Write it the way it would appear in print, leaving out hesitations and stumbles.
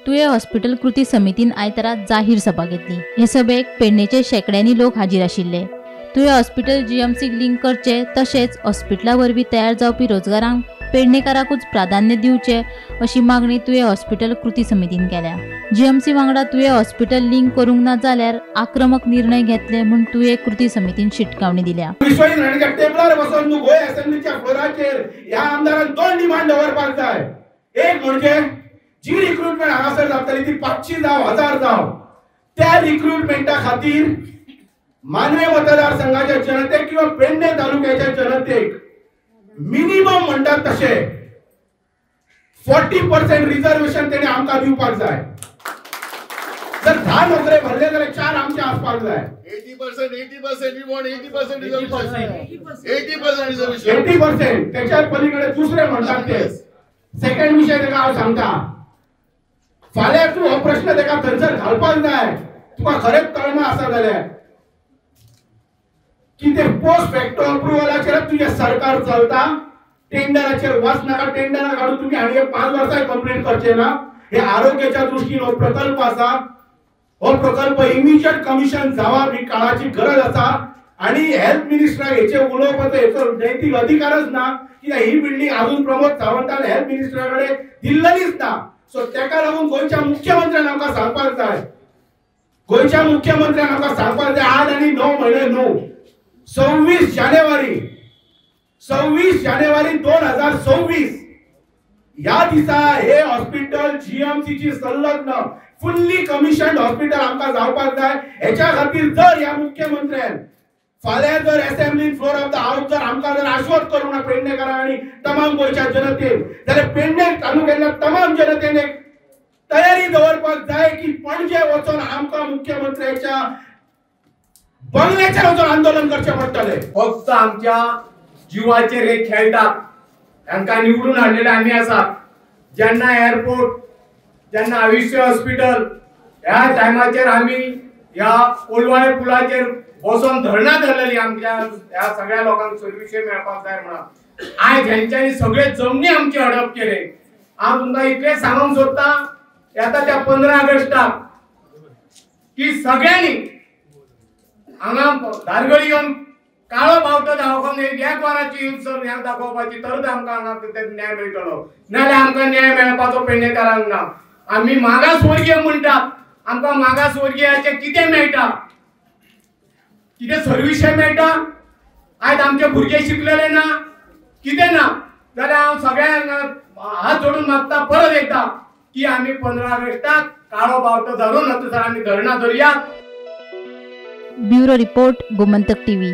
तुयें हॉस्पिटल कृती समितीन आयतारा जाहीर सभा घेतली. हे सभेक पेडणेचे शेंकड्यांनी लोक हाजीर आशिल्ले. तुयें हॉस्पिटल जीएमसीक लिंक करचे तशेंच हॉस्पिटला वरवीं तयार जावपी रोजगारांक पेडणेकाराकूच प्राधान्य दिवचे अशी मागणी तुयें हॉस्पिटल कृती समितीन केल्या. जीएमसी वांगडा तुयें हॉस्पिटल लिंक करूंक ना जाल्यार आक्रमक निर्णय घेतले म्हूण तुयें कृती समितीन शिटकावणी दिल्या. विश्वजीत राणेच्या टेबलार बसून गोंय असेंब्लीच्या फ्लोराचेर ह्या आमदारान दोन डिमांड दवरपाक जाय. एक म्हणजे जी रिक्रुटमेंट हांगासर जातली ती 500 जावं 1000 जावं, त्या रिक्रुटमेंटा खातीर मानवे मतदारसंघाच्या जनतेक किंवा पेडणे तालुक्याच्या जनतेक मिनिमम म्हणटात तशें 40% रिझर्वेशन तेणे आमकां दिवपाक जाय. जर 10 नोकरे भरले जाल्यार 4 आमचे आसपाक जाय. 80% we want 80% reservation. 80% reservation. 80% त्याच्या पलीकडे दुसरे म्हणटात ते सेकंड विषय तेका हांव सांगता. फाल्यां तूं हो प्रश्न तेका थंयसर घालपाक जाय. तुका खरेंच कळना आसा जाल्यार की ते पोस्ट फॅक्टो अप्रुव्हलाचेर तुजें सरकार चलता. टेंडराचेर वच नाका. टेंडरा काडून तुमी आनी 5 वर्सां कंप्लीट करचे ना. हे आरोग्याच्या दृश्टीन हो प्रकल्प आसा. हो प्रकल्प इमिजिएट कमिशन जावप ही काळाची गरज आसा. आनी हेल्थ मिनिस्टराक हेचे उलोवपाचो हेचो नैतीक अधिकारच ना, कित्याक ही बिल्डींग अजून प्रमोद सावंतान हेल्थ मिनिस्टरा कडेन दिल्लेलीच ना. सो तेका लागून गोंयच्या मुख्यमंत्र्यान आमकां सांगपाक जाय, गोंयच्या मुख्यमंत्र्यान आमकां सांगपाक जाय आज आनी 9 म्हयने न्हू, 26 जानेवारी 26 जानेवारी 2026 ह्या दिसा हे हॉस्पिटल जीएमसीची संलग्न फुल्ली कमिशन हॉस्पिटल आमकां जावपाक जाय. हेच्या खातीर जर ह्या मुख्यमंत्र्यान फाल्यां जर assembly floor of the house जर आमकां जर आश्वस्त करूंक ना पेडणेकारां आनी तमाम गोंयच्या जनतेन, जाल्यार पेडणे तालुक्यांतल्या तमाम जनतेन एक तयारी दवरपाक जाय की पणजे वचून आमकां मुख्यमंत्र्याच्या बंगल्याचेर वचून आंदोलन करचें पडटलें. फक्त आमच्या जिवाचेर हे खेळटात. तांकां निवडून हाडलेले आमी आसात. जेन्ना एअरपोर्ट, जेन्ना आयुष्य हॉस्पिटल ह्या टायमाचेर आमी ह्या कोलवाळे पुलाचेर बसोन धरणां धरलेली आमच्या ह्या सगळ्या लोकांक सर्विसे मेळपाक जाय म्हणून. आयज हेंच्यांनी सगळे जमनी आमची हडप केले. हांव तुमकां इतलें सांगूंक सोदता, येता त्या 15 ऑगस्टाक की सगळ्यांनी हांगा धारगळी येवन काळो बावटो दाखोवन एक वराची हिंसर ह्या दाखोवपाची, तरच आमकां हांगा न्याय मेळटलो. नाजाल्यार आमकां न्याय मेळपाचो पेडणेकारांक ना. आमी मागासवर्गीय म्हणटात, आमकां मागासवर्गीयाचें कितें मेळटा, कितें सर्विसे मेळटा? आयज आमचे भुरगे शिकलेले ना, कितें ना. जाल्यार हांव सगळ्यांक हात जोडून मागता परत एकदां की आमी 15 ऑगस्टाक काळो बावटो धरून थंयसर आमी धरणां धरुया. Bureau report, Gomantak TV.